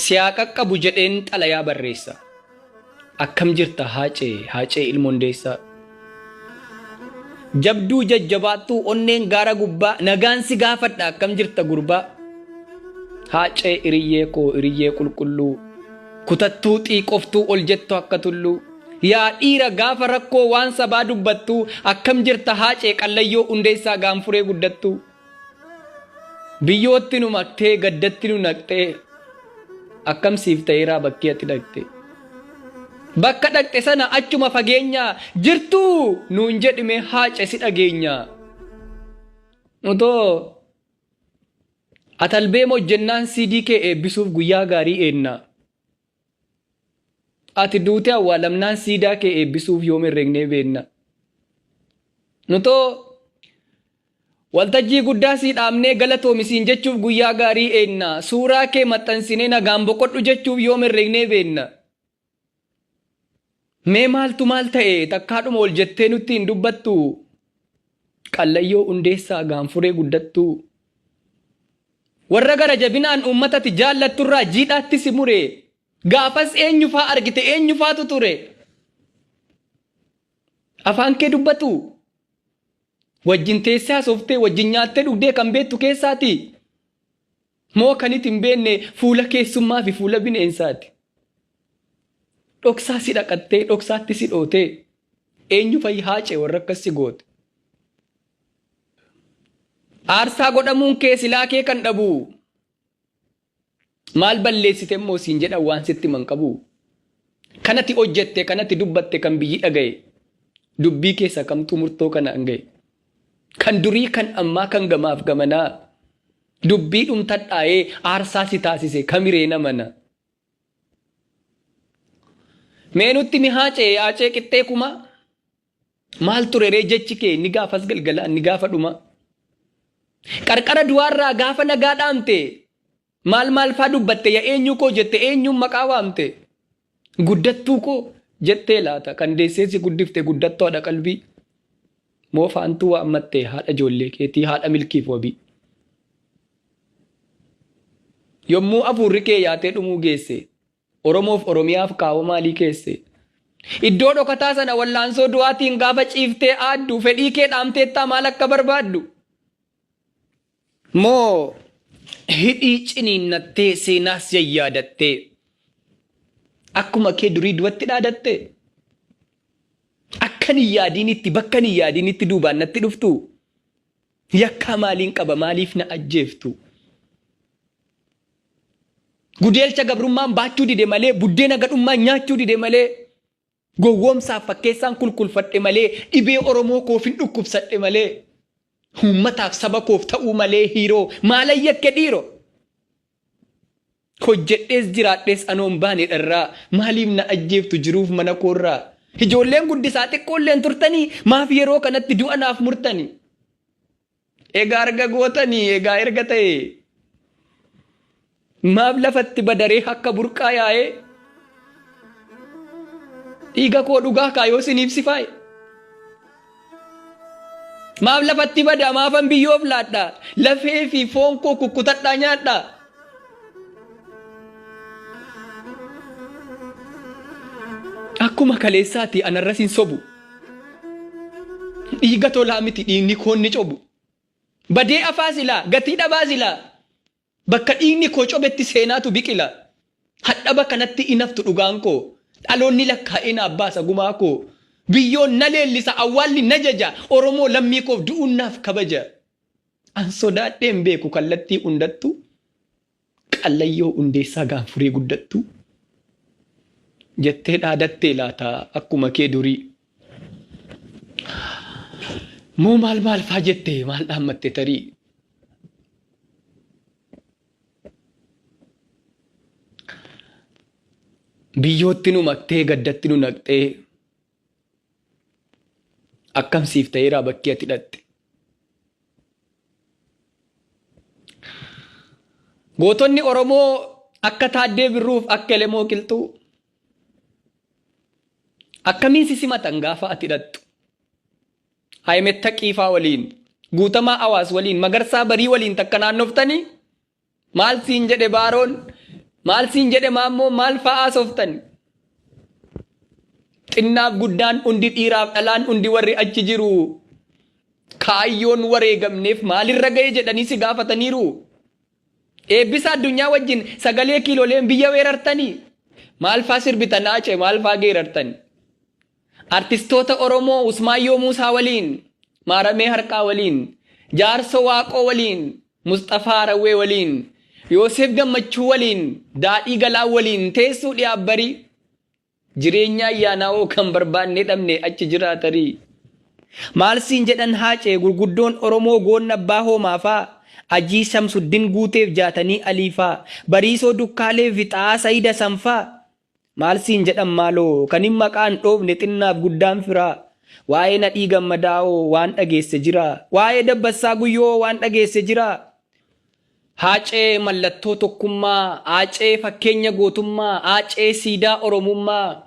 Si haa qaqqabu jedheen xalayaa barreessa. Akkam jirta Haacee, Haacee ilma Hundeessaa. Jabduu jajjabaattuu onneen gaara gubbaa nagaan si gaafadha akkam jirta gurbaa. Haacee iriyyee koo iriyyee qulqulluu kutattuu xiiqoftuu ol jettu akka tulluu. Yaa dhiira gaafa rakkoo waan sabaa dubbattuu akkam jirta Haacee qallayyoo Hundeessaa gaanfuree guddattuu. Biyyootti nu maktee gaddatti nu naqxee akkam siif ta'eeraa bakkii ati dhaqxe. Bakka dhaqxe sana achuma fageenyaa jirtuu nuun jedhime haace si dhageenya. Utoo atalbeem hojjennaan CD kee eebbisuuf guyyaa gaarii eenna. Ati duutee awwaalamnaan siidaa kee eebbisuuf yoom herregnee beenna. Nutoo waltajjii guddaa sii dhaabnee galatoomi siin jechuuf guyyaa gaarii eenna. Suuraa kee maxxansinee nagaan boqodhu jechuuf yoom herregnee beenna. Mee maaltu maal ta'e takkaadhuma ol jettee nutti hin dubbattu. Qallayyoo Hundeessaa gaanfuree guddattuu. Warra gara jabinaan uummata ati jaallatturraa jiidhaatti si mure. Gaafas eenyufaa argite eenyufaatu ture? Afaan kee dubbatu? Wajjin teessee haasoftee wajjin nyaattee dhugdee kan beektu keessaati? Moo kan iti hin beekne fuula keessummaa fi fuula bineensaati? Dhoksaa si dhaqattee dhoksaatti si dhootee eenyu fa'i haacee warra akkas si goote? Aarsaa godhamuun kee silaa kee kan dhabu. Maal balleessite immoo siin jedhan waan sitti himan qabu. Kanati hojjette kanati dubbatte kan biyyi dhagaye. Dubbii keessa kamtuu murtoo kana an gahe. Kan durii kan ammaa kan gamaaf gamanaa. Dubbii dhumtadhaa'ee aarsaa si taasise kamiree namana. Mee nutti mi haacee haacee qixxee kumaa. Maal ture ree jechi kee inni gaafas galgalaa inni gaafa dhumaa. Qarqara du'aarraa gaafa nagaa dhaamte maal maal faa dubbatte ya eenyuu koo jette eenyuun maqaa waamte. Guddattuu koo jettee laata kan deessee si guddifte guddattuu haadha qalbii. Moo faantuu waammatte haadha ijoollee keetii haadha milkiif wabii. Yommuu afuurri kee yaatee dhumuu geesse Oromoof Oromiyaaf kaawoo maalii keesse? Iddoo dhokataa sana wallaansoo du'aatiin gaafa ciiftee aaddu fedhii kee dhaamteettaa maal akka barbaaddu? Moo hidhii ciniinnattee seenaas yayyaadattee akkuma kee durii du'atti dhaadatte? Akkan hin yaadiinitti bakkan hin yaadiinitti duubaan natti dhuftu? Yakkaa maaliin qaba maaliif na ajjeeftu? Gudeelcha gabrummaan baachuu dide malee, buddeena gadhummaan nyaachuu dide malee, gowwoomsaaf fakkeessaan kulkulfadhe malee, dhibee Oromoo koofin dhukkubsadhe malee, uummataaf saba koof ta'uu malee hiiroo maalan yakke dhiiro? Hojjedhees jiraadhees anoo hin baane dharraa, maaliif na ajjeeftu jiruuf mana koorraa? Ijoolleen guddisaa xiqqoolleen turtanii, maaf yeroo kanatti du'a naaf murtanii? Egaa arga gootanii egaa erga ta'e maaf lafatti badaree akka burqaa yaa'ee dhiiga koo dhugaa kaayoo isiniif sifaa'e. Maaf lafatti bada maafan biyyoof laadha lafee fi foon koo kukkutadhaa nyaadha. Akkuma kaleessaati anarras hin sobu. Dhiiga tolaa miti dhiigni koo inni cobu. Badee afaa silaa gatii dhabaa silaa bakka dhiigni koo cobetti seenaatu biqila. Hadhaba kanatti in haftu dhugaan koo dhaloonni lakkaa'ee naaf baasa gumaa koo. Biyyoon na leellisa awwaalli na jaja Oromoo lammii koof du'uun naaf kabaja. An sodaadhee hin beeku kallattii hundattuu Qallayyoo Hundeessaa Gaanfuree Guddattuu jettee dhaadattee laata akkuma kee durii? Moo maal maal faa jette maal dhaammatte tarii? Biyyootti nu maktee gaddatti nu naqxee akkam siif ta'eeraa bakki ati dhaqxe? Gootonni Oromoo akka Taaddee Birruuf akka Elemoo Qilxuu akkamiin si simatan gaafa ati dhaqxu? Ahimed Taqiifaa waliin, Guutamaa Awaas waliin, Magarsaa Barii waliin takka naannoftanii maal siin jedhe Baaroon? Maal siin jedhe maammoo, maal fa'aa sooftan? Xinnaaf guddaan hundi, dhiiraaf dhalaan hundi, warri achi jiru kaayyoon wareegamneef maalirra ga'e jedhanii si gaafataniiru. Eebbisa addunyaa wajjin sagalee kiiloleen biyya weerartanii, maal faa sirbitan Haacee, maal faa geerartan? Artistoota Oromoo Usmaayyoo Muusaa waliin, Maaramee Harqaa waliin, Jaarsoo Waaqoo waliin, Musxafaa Rawwee waliin, Yoosef Gammachuu waliin, Daadhii Galaa waliin teessuu dhiyaabbarii. Jireenya ayyaanaa'oo kan barbaannee dhabne achi jiraatarii. Maal siin jedhan Haacee gurguddoon Oromoo, goonna abbaa hoomaafaa, Ajii Shamsuddin Guuteef Jaatanii Aliifaa, Bariisoo Dukkaalee fi Xaa'aa Sayida Sanfaa? Maal siin jedhan maaloo kan hin maqaan dhoofne xinnaaf guddaan firaa? Waa'ee Nadhii Gammadaa'oo waan dhageesse jira? Waa'ee Dabbassaa Guyyoo waan dhageesse jira? Haacee mallattoo tokkummaa, Haacee fakkeenya gootummaa, Haacee siidaa Oromummaa.